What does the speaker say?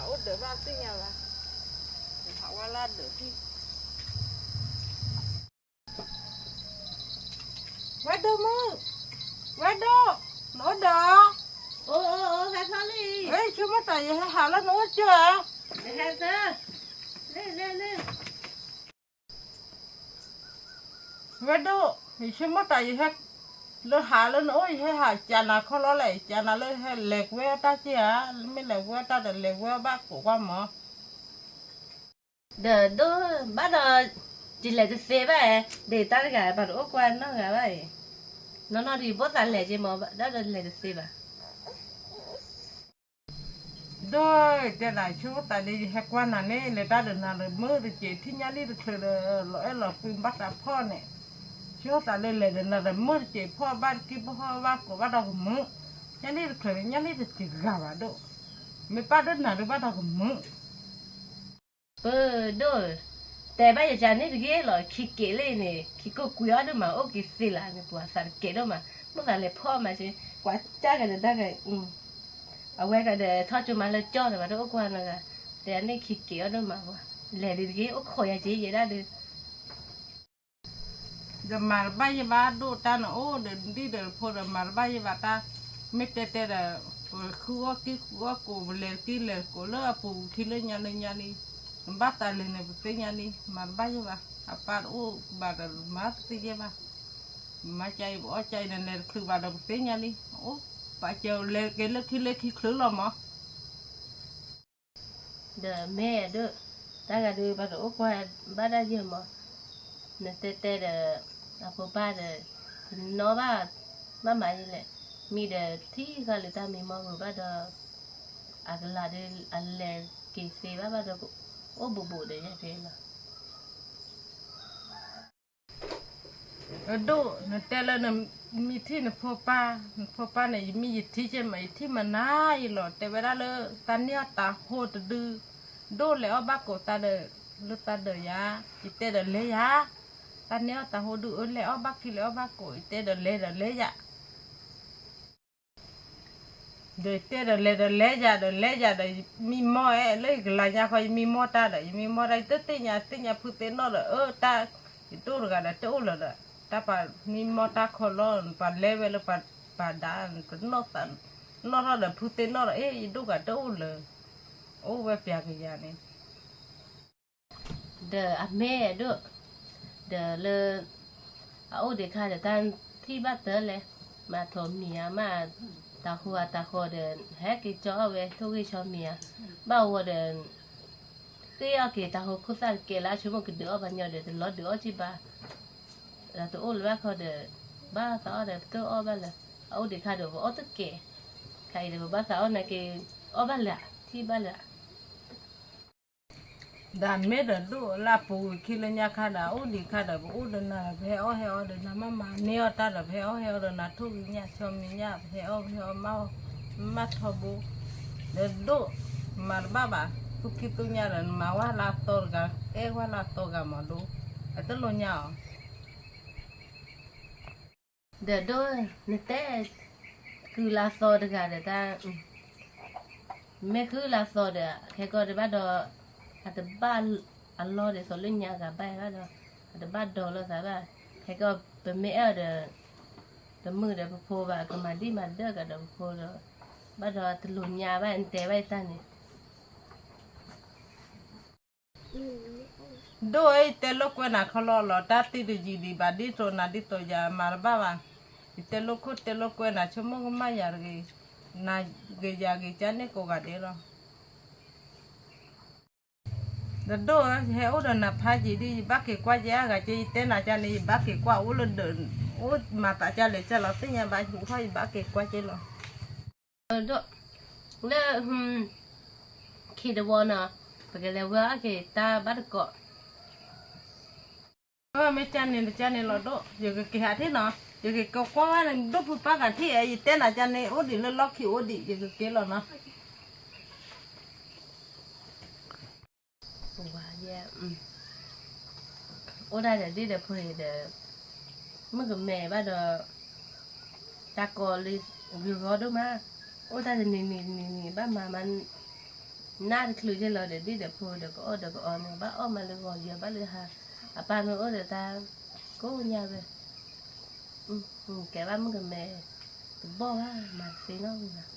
အိၣ်ဒၢးဘၣ်သ့ၣ်ညါဘၣ်, ဟးဝဲလၢဒၢးထံၣ်, ဝဲဒိၣ်မုၣ်, ဝဲဒိၣ်, နအိၣ်ဒီး, အိၣ်အိၣ်အိၣ် ဟဲထီၣ်လံ, ဆိကမိၣ်တၢ်ယဟဲဟးလၢနအိၣ်ကၢၢ်ဧါ, ဟဲသၢ, လၢလၢလၢ ဝဲဒိၣ်, ယဆိကမိၣ်တၢ်ယဟဲ, လၢဟးလၢနအိၣ် ယဟဲဟးကၢနၤခီလီၤလဲၣ်, ယကၢနၤလၢဟဲလဲၤကွဲအီၣ်တၢ်က့ၢ်ဧါ, မ့ၢ်လဲၤကွဲအီၣ်တၢ်ဒီးလဲၤကွဲအီၣ်ဘၣ်ကိးကွၢ်မး, ဒီးဒိၣ်ဘၣ်ဒီး, ယလဲၤတသ့ဘၣ်, ဒ်တၢ်တဂၤဘၣ်တအိၣ်ကွၢ်နီတဂၤဘၣ်အံၤ, နီၢ်နီၢ်ဒီးယဘိသးလဲၤက့ၤမး ဒၣ်ဒီးလဲၤတသ့ဘၣ် ဒီးတဲနၤဆိကမိၣ်သးန့ၣ် ယဟဲကွၢ်နၤန့ၣ် လဲၤတၢ်ဒီးနၤဒီးမုာ်တက့ၢ်, ထံၣ်ညါလံတချုးဒီး လီၤအဲၣ်လီၤကွံဘၣ်တၢ်ဖီၣ်န့ၣ်, ဆိကမိၣ်သးလၢလဲၤဒီးနၤဒီးမုာ်တက့ၢ်, ဖီၣ်ဘၣ်တကံၢ် ဖီၣ်ဘၣ်ကိးဘၣ်ဒီးကမုာ်, ညါလံတချုးန့ၣ် ညါလံတက့ၢ်ဂၤဘၣ်ဒိၣ်, မ့ၢ်ပၣ်ဒိၣ်နၤဒုးဘၣ်ဒီးကမုာ် ပဒိၣ်, တဲဘၣ်ယကန့ၣ်တဂ့ၤလီၤ, ခံက့ၤလၢန့ၣ် ခံကိးကွံာ်အီၣ်ဒိၣ်မး အိၣ်က့ၤသ့လၢန့ၣ် ပှၤသးတကဲဒိၣ်မး, မိၣ်သးလဲၤဖီၣ်မးက့, ကွၢ်ကၢ်ကဒီးတၢ်ဂၤ, အဝဲကဒီးထီၣ်ကၠိမးလၢကၠီဒီး ပှၤတအိၣ်ကွၢ်နီတဂၤ, တဲန့ၣ်ခံက့ၤအီၣ်ဒိၣ်မးပှၤ, လဲၤဒ်တဂ့ၤ အိၣ်ခိးယၤက့ၤယဲဒၣ်ဒုး ဒီးမၤတဘၣ်ယဲဘၣ်ဒိၣ်တၢ်နအိၣ်ဒီးဒံၣ်ဒီးဖိဒီးမၤတဘၣ်ယဲဘၣ်တၢ်, မ့ၢ်တဲတဲဒီး, ပဃုအီၣ်ကံၢ်ဃုအီၣ်ကိး ပလဲၤကံၢ်လဲၤကိးလၢအပူၤခံလၢညါလၢညါလံ, နဘၣ်သးလဲၤန့ၣ်ပသ့ၣ်ညါလံ, မၤတဘၣ်ယဲဘၣ်, အပၢ်တအိၣ်ဘၣ်ဒီးမၤတသ့ယဲဘၣ်, မၤကၢအံၤပအီၣ်ကၢအံၤန့ၣ် လဲၤတချုးဘၣ်ဒီးပသ့ၣ်ညါလံ, အိၣ်, ပာ်စၢၤလဲၤက့ၤလၢခံလၢခံချုးလီၤမး ဒီးမ့ၢ်ဒိၣ်, တၢ်ဂၤဒုးပှၤတအိၣ်ကွၢ်ဘၣ်ဒၣ်ယဲၢ်မး, နတဲတဲဒီး, အဖိပၢ်ဒီး, တနီၣ်ဘၣ်, ဘၣ်မၤယဲလဲၣ်, မံဒီးထံၣ်ဃာ်လၢတၢ်မံမီၢ်ဂ့ၤဘၣ်ဒီး, အကလၤဒီး အလဲၤက့ၤသ့ဘၣ်ဘၣ်ဒီး, အိၣ်ဘူးဘူးဒီးယဲဖဲလီၤ အဒိၣ်, နတဲလၢနမံထံၣ်နဖိပၢ်, နဖိပၢ်န့ၣ် ယမံယထံၣ်ကဲမး ယထံၣ်မနၤအံၤလီၤ, တဲဝဲဒၣ်လၢ တၢ်န့ၢ်အီၣ်တၢ်ဟိတဒု, ဒိၣ်လဲၤအီၣ်ဘၣ်ကိးသးဒီး, လၢသးဒီးယၤ, ယတဲဒီးလဲၤယၤ, တၢ်န့ၢ်အီၣ်တၢ်ဟိဒု အၢလဲၤအီၣ်ဘၣ်ခံလဲၤအီၣ်ဘၣ်ကိး ယတဲဒီးလဲၤဒီးလဲၤယၤ ဒီးတဲဒီးလဲၤဒီးလဲၤယၤဒီးလဲၤယၤဒီး မံမီၢ်အဲၣ်လၢယကလၤညါဃီ ယမံမီၢ်တၢ်ဒီး ယမံမီၢ်တၢ် ယတသ့ၣ်ညါ သ့ၣ်ညါဖုသ့ၣ်နီၣ်ဒီး အၢ တၢ် ယတအိၣ်တဂၤဒီးတအိၣ်လၢၤဒီး တၢ်ပှၤမံမီၢ်တၢ်ခီလီၤ ပှၤလဲၤဝဲလၢပှၤဒၣ် တနီၣ်ထီၣ်ဒီးဖုသ့ၣ်နီၣ်ဒီး အ့ ယဒိၣ်ဂၤတအိၣ်လၢၤ အိၣ်ဝဲပျးကယၤန့ၣ် ဒီးအမ့ၢ်ဒိၣ်, ဒီးလၢ အအိၣ်ဒံးခါဒီးတၢ်ထံၣ်ဘၣ်တၢ်လဲၣ်, မၤထိးမံၤဧါ မၤတၢ်ဟူးအတၢ်ဃီဒီး ဟဲက့ၤကၠီအီၣ်ဝဲ ထိၣ်ဂ့ၢ်ဆီမံၤဧါ, ဘၣ်ဝဲဒီး ဃ့အီၣ်က့ၤတၢ်ဟူးခိၣ်သၣ်တကဲလၢအဆိကမိၣ်ကဒုးအီၣ်ပှၤညီဒီး တလီၤဒုးအီၣ်က့ၤဘၣ်, ဒီးတအိၣ်လၢၤဘၣ်ခီဒီး ဘၣ်သးအီၣ်ဒီးပတအီၣ်ဘၣ်လၢၤ, အအိၣ်ဒံးခါဒီးပအီၣ်တကဲ, ခါအံၤဒီးပဘၣ်သးအီၣ်နာ်က့ၤ အီၣ်ဘၣ်လၢၤ, ထံၣ်ဘၣ်လၢၤ ဒီးမ့ၢ်ဒီးဒိၣ်လၢအပူၤကွံာ်ခံလၢညါခါဒီး အိၣ်ဒံးခါဒီး ပအိၣ်ဒီးနၤဒီး ပဟဲအီၣ်ဟဲအီဒီးနၤ မၤမၤန့ၢ်အီၣ်တၢ်ဒီး ပဟဲအီၣ်ဟဲအီဒီးနၤ ထိၣ်ဂံၢ်ညၣ်ဆီမံၤညၣ် ပဟဲအီၣ်ပဟဲအီၣ်မးအီၣ်, ဒီးဒိၣ်, မၤတဘၣ်ဘၣ်, သူၣ်ခံသူၣ်ညါဒီး နမၤဝဲလၢအသီတဂၤ အဲၣ်ဝဲလၢအသီတဂၤမးဒိၣ်, အတလိာ်ညါအီၤ ဒီးဒိၣ်, နတဲ, ကုၢ်လၢအသီတဂၤဒီးတၢ်, မ့ၢ်ကုၢ်လၢအသီဒီး ခဲကီၢ်တဘၣ်ဒီး, အတဘၣ်အလီၢ်ဒ်သိးလၢညါဂၤဘၣ်ဘၣ်ဒီး, အတဘၣ်ဒီးလိာ်သးဘၣ်, ခဲကီၢ်ပမ့ၢ်အဲၣ်ဒီး, တမုာ်ဒီးပဖိဘၣ် ကမၤဒံၣ်မၤဒၢၣ်ကဒီးပဖိဒီး, ဘၣ်ဒီးတလိာ်ညါဘၣ် နတဲဘၣ်ယတၢ်န့ၣ် ဒိၣ်ဧၢ ယတဲလိာ်ကွဲနၤခီလီၤလီၤ တၢ်သံတယံာ်ဒံးဘၣ် ဒ်သိးနၤဒ်သိးယၤ မၤတဘၣ်ဘၣ်. ယတဲလိာ်ခိၣ်တဲလိာ်ကွဲနၤ ဆိကမိၣ်ကမၣ်ယၤတဂ့ၤ, နၤဂ့ၤယၤဂ့ၤ ကန့ၣ်ကိးဂၤဒဲးလီၤ. ဒီးဒိၣ်ဧၢ ယဟဲအိၣ်ဒီးနၤဖးယံာ်ဒ် ယဘၣ်က့ၤကွၢ်က့ၤအါဂၤက့ ယတဲနၤကန့ၣ် ယဘၣ်က့ၤကွၢ်အိၣ်လၢဒၢး, အိၣ်မၤသးကလဲၣ်ကလီၤ သ့ၣ်ညါဘၣ် ဟူထီၣ်ယဘၣ်က့ၤကွၢ်က့ၤလီၤ. ဒိၣ်, လၢ ခံတဝီနီၤ, ပကလဲၤဝဲအီၣ်က့ၤတၢ်ဘၣ်တကိး. မ့ၢ်ကန့ၣ်တကန့ၣ်လီၤဒိၣ်, ယကက့ၤဟးထံၣ်နီၤ, ယကက့ၤကွၢ်ဝဲန့ၣ် ဒိၣ်ဖုပၢ်ကထံၣ်အဲ ယတဲနၤကန့ၣ် အိၣ်ဒံးလၢလီၢ်ခံအိၣ်ဒံး ယကက့ၤလီၤနီၤ. အိၣ်ဒၣ်ဒီးဒ်ဒီးဖိအံၤဒီး မုၣ်ကမဲဘၣ်ဒီး တၢ်ကိးလံ ဂုၤဂီၤဒိၣ်မး, အိၣ်တၢ်တနံၤနံၤတနံၤနံၤ ဘၣ်မၤမး, နၢ်တချုးယဲလီၤဒီး ဒ်ဒီးဖိဒီးကအီၣ်ဒီးကအီမ့ၢ် ဘၣ်အီၣ်မးလၢဂီၤယၢၤဘၣ်လၢဟါ, အပၢ်မ့ၢ်အိၣ်ဒီးတၢ်ကိးညါဝဲ, ကဲဘၣ်မုၣ်ကမဲ, တဘီၣ်ဘၣ်မၤသ့နီတမံၤဘၣ်.